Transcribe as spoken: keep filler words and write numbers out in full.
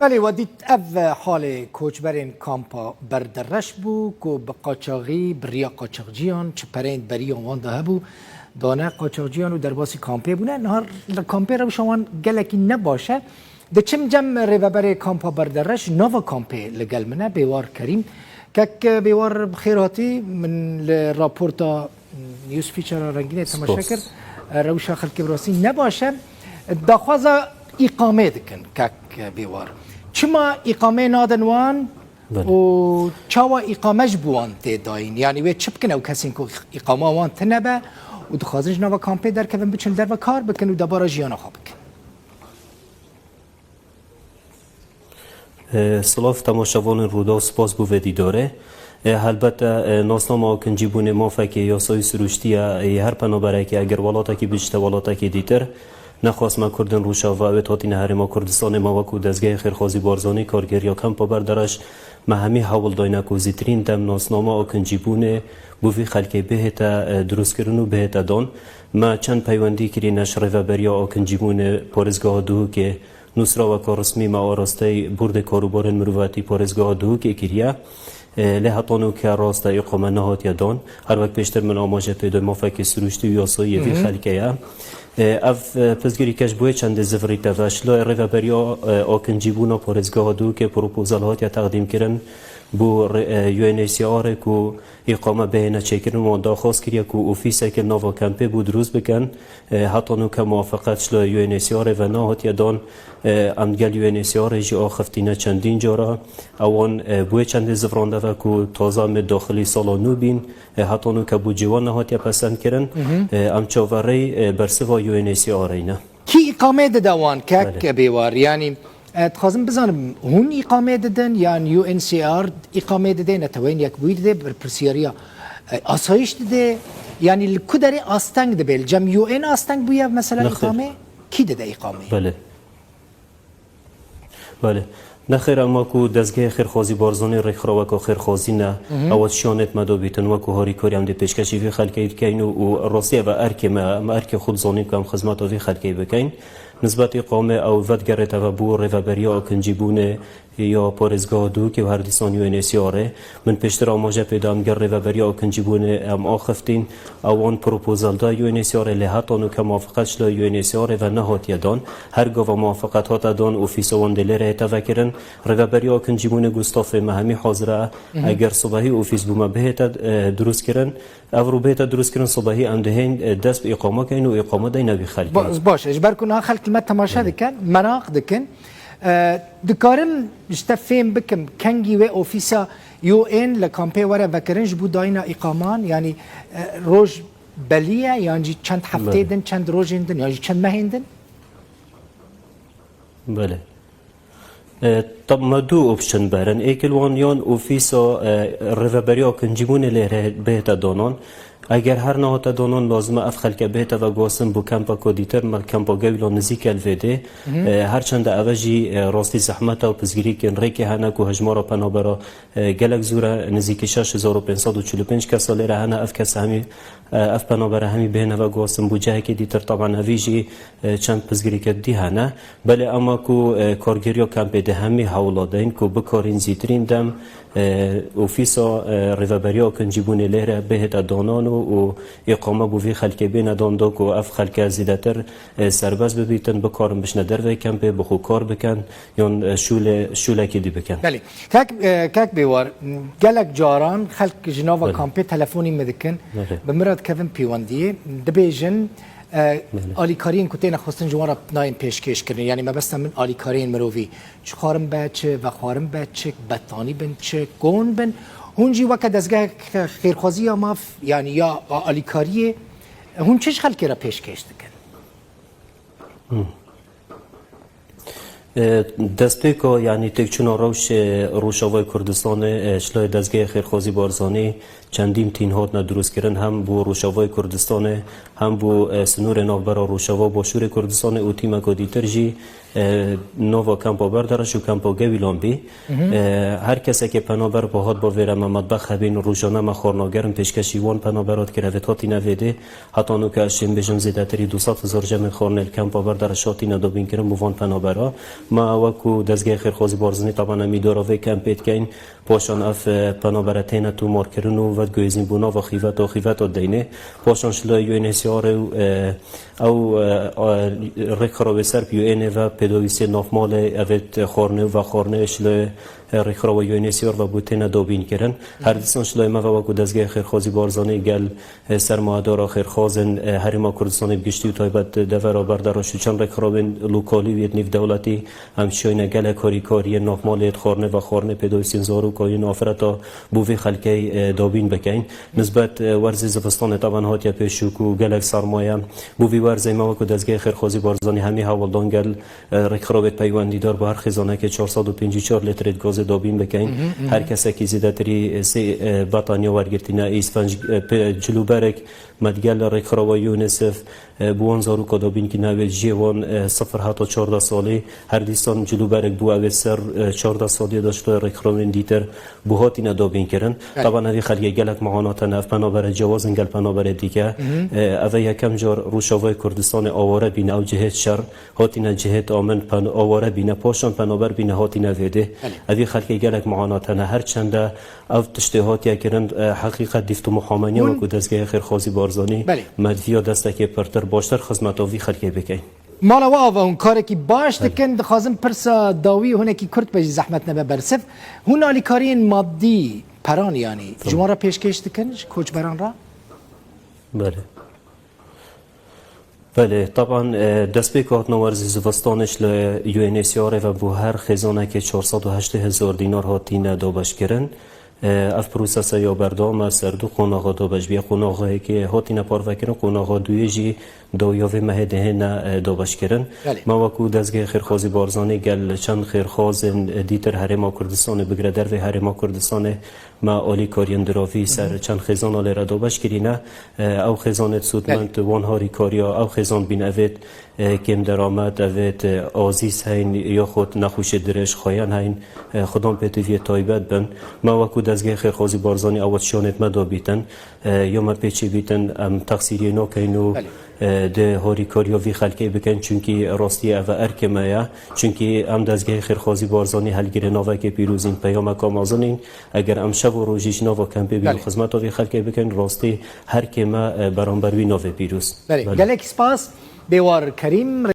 Belê, we dît ev halê koçberên kampa Berdereş bû ku bi qaçaxî, bi riya qaçaxciyan, çi pereyên beriya wan de hebû, dane qaçaxciyan û derbasî kampê bûne. Niha li kampê rewşa wan gelekî ne baş e. Diçim cem rêveberê kampa Berdereş, nava kampê li gel min e, Bêwar Kerîm. Kek Bêwar, bi xêr hatî. Min li raporta Newsfeature-a Rengînê temaşe kir. E, rewşa xelkê bi rastî ne baş e. Daxwaza îqamê dikin, kek Bêwar. Çima îqamê nadin wan Belê. û çawa îqame ji bo wan tê dayîn? Yanî wê çi bikin ew kesên ku îqama wan tine be û dixwazin ji nava kampê derkevin, biçin derve kar bikin û debara jiyana xwe bikin? E, silav temaşevanên Rûdaw, spas bo vê dîdarê. E, helbet e, e, nasnama akincîbûnê mafekê yasayî sirûştî ye, e, yê her penaberekê, eger welatekî biçite welatekê dîtir. Nexweş me Kurdên Rojava, ew ê hatîne Herêma Kurdistanê, me wekû dezgehê Xêrxwazî Barzanî, kargeriya Kampa Berdereş, me hemî hewl dayne ku zîtirîn dem nasnama akincîbûnê bo vî xelkê bihête, e, dirustkirin û bihête dan. Me çend peywendî kirîne ji rêveberiya akincîbûnê parêzgeha Duhokê, nûsraweka resmî me arasteyî Bordê Karûbarên Mirovatî parêzgeha Duhokê kiriye. E, lê heta nûke rast e, îqame nehatiye dan. Her wek pêştir min amaje pê de, mafekê sirûştî û yasayî yê vî Hı hı. xelkê ye. E, ev, e, pirsgirêk ji bo yê çendê zivirî te ve. Ji layê rêveberiya, e, akincîbûna parêzgeha Duhokê propozel hatiye teqdîmkirin bo rê-, e, U N H C R ê ku îqame bihêne çêkirin, wan daxwaz kiriye ku ofîsekê nava kempê bo dirust bikin. E, heta nûke muwafeqet ji layê U N H C R ê ve nehatiye dan. E, em digel U N H C R ê jî axiftiye çendîn cara. Ewan, e, bo yê çendê zivirî de ve ku taze em ê daxilî sala nû bîn. E, heta nûke budcê wan nehatiye pesendkirin. Hı hı. E, em çaverêyî, e, bersiva U N H C R ê ne. Kî îqamê dide wan, kek Belê. Bêwar? Yanî, e, dixwazim bizanim, hûn îqamê didin yan U N H C R îqamê dide, Neteweyên Yekbûyî dide, berpirsiyariya, e, asayîş dide? Yanî li ku derê asteng dibe? Li cem U N asteng bûye mesela Nexêr. îqamê? Kî dide îqamê? Belê. Belê. Nexêr, ema ku dezgehê Xêrxwazî Barzanî rêkxiraweka xêrxwazî ne, Hı hı. ewa şiyanêt me dobîtin, wekû harîkarî em dê pêşkêşî vî xelkê dikeyn û, û rastî ev e erkê me, em erkê xwe dizanîn ku em xizmeta vî xelkê bikeyn. Nisbet îqamê ew vedigerêt eve bo rêveberiya akincîbûnê ya parêzgeha Duhokê û her dîsan U N H C R ê. Min pêştir amaje pê da, em gel rêveberiya akincîbûnê em axiftîn. Ewan propozel da U N H C R ê, lê heta nûke muwafeqet ji layê U N H C R ê ve nehatiye dan. Her gava muwafeqet hate dan, ofîsa wan dê lêre hête vekirin. Rêveberiya akincîbûnê got stafê me hemî hazir e. Hı hı. Eger sibehî ofîs bo me bihête, e, dirustkirin, ev rû bihête dirustkirin, sibehî em dihên, e, dest bi îqama keyn û îqama deyne vî xelkê. Ba-, baş e. Ji ber ku niha xelk li me temaşe Hı. dikin, meraq dikin. E, dikarim ji te fêm bikim, kengî wê ofîsa U N li kampê were vekirin ji bo dayîna îqaman, yanî, e, roj belî ye, yan jî çend heftê Belê. din, çend rojên din, yan jî çend mehên din? Belê. E, tab me du option berin. Êk li wan yan ofîsa, e, rêveberiya kincîbûnê lê re-, bihête danan. Eger her nehate danan, lazim e ev xelke bihête veguhastin bo kempeka dîtir, me kempa Gewîlan nizîk e li vê dê. Hı hı. E, her çende eve jî, e, rastî zehmet e û pirsgirêkên rêkê hene ku hejmara penabera, e, gelek zor e, nizîkî şeş hezar û pênc sed û çil û pênc kesa lêre hene, ev kes hemî, e, ev penabere hemî bihêne veguhastin bo cihekê dîtir, taban evî jî, e, çend pirsgirêkê dî hene. Belê, ema ku, e, kargeriya kempê dê hemî hewla deyn ku bikarîn zîtirîn dem, e, ofîsa, e, rêveberiya kincîbûnê lê re bihête danan û, û îqame bo vî xelkê bêne dan da ku ev xelke zêdetir, e, serbest bibîtin, bikarin biçine derveyê kempê, bi xwe kar bikin, yan, e, şûlê-, şûlekî dî bikin. Belê. Kek, e, kek Bêwar, gelek caran xelk ji nava Belê. kampê telefonî me dikin, Belê. bi min re dikevin pêwendiyê, dibêjin, e, Belê. alîkariyên ku têne xwestin ji wan re nayên pêşkêş kirin. Yanî mebesta min alîkariyên mirovî. Çixwarin be çi, vexwarin be çi, betanî bin çi, kon bin. Hûn jî weke dezgeh xêrxwazî ya maf, yanî ya a-, alîkariyê, hûn çi ji xelkê re pêşkêş dikin? Hmm. E, destpêka, yanî têkçûna rewşê Rojavayê Kurdistanê, e, ji layê Dezgehê Xêrxwazî Barzanî Çendîn tîn hatine dirûstkirin, hem bo Rojavayê Kurdistanê, hem bo, e, sînorê navbera Rojava û Başûrê Kurdistanê û tîmeka dîtir jî, e, nava Kempa Berdareş û Kempa Gewîlan bî. E, her kesekê penaber bi hat bavêre me metbex hebîn, rojane me xwarina germ pêşkêşî wan penabera dikir, evêt hatîne vêdê. Heta nûke ez şên bêjim zêdetirî du sed hezar cemên xwarinê li Kempa Berdareş hatîne dabînkirin bo van penabera. Me wekû Dezgehê Xêrxwazî Barzanî taban em îdara vê kempê dikeyn. Paşan ev, e, penabere têne tomarkirin û ve guhêzîn bo nava xîveta, xîveta deynê. Paşan ji lay U N H C R û, e, ew, e, e, rêkxirawê ser bi U N ê ve pêdawîstiyê navmalê, evêt xwarinê û vexwarinê ji lay, e, rêkxirawa U N H C R ve bo têne dabînkirin. Her dîsan ji lay me ve wekû Dezgehê Xêrxwazî Barzanî gel e, sermayedara xêrxwazên, e, Herêma Kurdistanê bi giştî û taybet devera Berdareş û çend rêkxirawên lokalî û yê nêvdewletî em şiyayne gelek harîkariyên navmalê, xwarinê, vexwarinê, pêdawîstiyên zarok û yên afireta bo vê xelkê, e, dabîn bikeyn. Nisbet, e, werzê zivistanê taban hatiye pêşû ku gelek sermaye bo vî werzê me wekû Dezgehê Xêrxwazî Barzanî hemî hewl dan gel e, rêkxirawêt peywendîdar bi her xêzanekê çar sed û pêncî û çar litrê gazê dabîn bikeyn. Her kesekî zêdetirî, e, sê, e, betaniya wergirtîne, îsfenc, e, pe-, cilûberek me digel rêkxirawa UNICEF, e, bi wan zaroka dabîn kî navê cihê wan, e, sifir heta çardeh salî, her dîsan cilûberek bû, ew ê ser, e, çardeh salî de ji rêkxirawên dîtir bû hatîne dabîn kirin. Belê. Taban evî xelkê gelek muanat hene, ev penabere cewaz in gel penaberê dîke. E, ev e yekem car Rojavayê Kurdistanê aware bîne, ew cihê şer hatîne cihê amin pen-, aware bîne, paşan penaber bîne hatîne vêdê. Belê. Evî xelkê gelek muanat hene. Her çende ev tiştê hatiye kirin, e, heqîqet dîft û muhameniya Hûn wekû Dezgehê Xêrxwazî Barzanî Belê. me viya destekê pirtir, baştir xizmeta vî xelkê bikeyn. Mala we ava hûn karekî baş Belê. dikin. Dixwazim pirsa dawî hunekî kurt be jî zehmet nebe bersiv. Hûn alîkariyên madî, peran yanî, ji Tamam. wan re pêşkêş dikin, ji koçberan re? Belê. Belê, taban, e, destpêk hatina werzê zivistanê ji li U N H C R ve bo her xêzanekê çar sed û heştê hezar dînar hatîne dabeşkirin. E, ev prosese ya berdewam e, ser du qonaxa dabeş bûye. Qonaxekê hatîne parvekirin, qonaxa duyê jî dawiya vê mehê dihêne, e, dabeşkirin. Belê. Me wekû Dezgehê Xêrxwazî Barzanî gel çend xêrxwazên, e, dîtir Herêma Kurdistanê, bigire dervê Herêma Kurdistanê, me alîkariyên diravî ser Hı hı. çend xêzana lê re dabeş kirîne. E, ew xêzanê sûdmend Belê. wan harîkariya ew xêzan bîn, evêt, e, kêm deramet, evêt, e, azîz heyn, yaxud nexweşê dirêj xweyan heyn, e, xwedan pêtiviyê taybet bin. Me wekû Dezgehê Xêrxwazî Barzanî ew şanêt me dabîtin, e, ya me pêçê bîtin, em texsîriyê nakeyn û Belê. e, di harîkariya vî xelkê bikin, çunkî rastî ev erkê me ye. Çunkî em Dezgehê Xêrxwazî Barzanî helgirê navekê pîroz în, peyameka mezin în. Eger em şev û rojî ji nava kempê bîn û Belê. xizmeta vî xelkê bikin, rastî herkê me, e, beramber wî navê pîroz. Belê. Belê. Gelek spas. Bêwar Kerîm,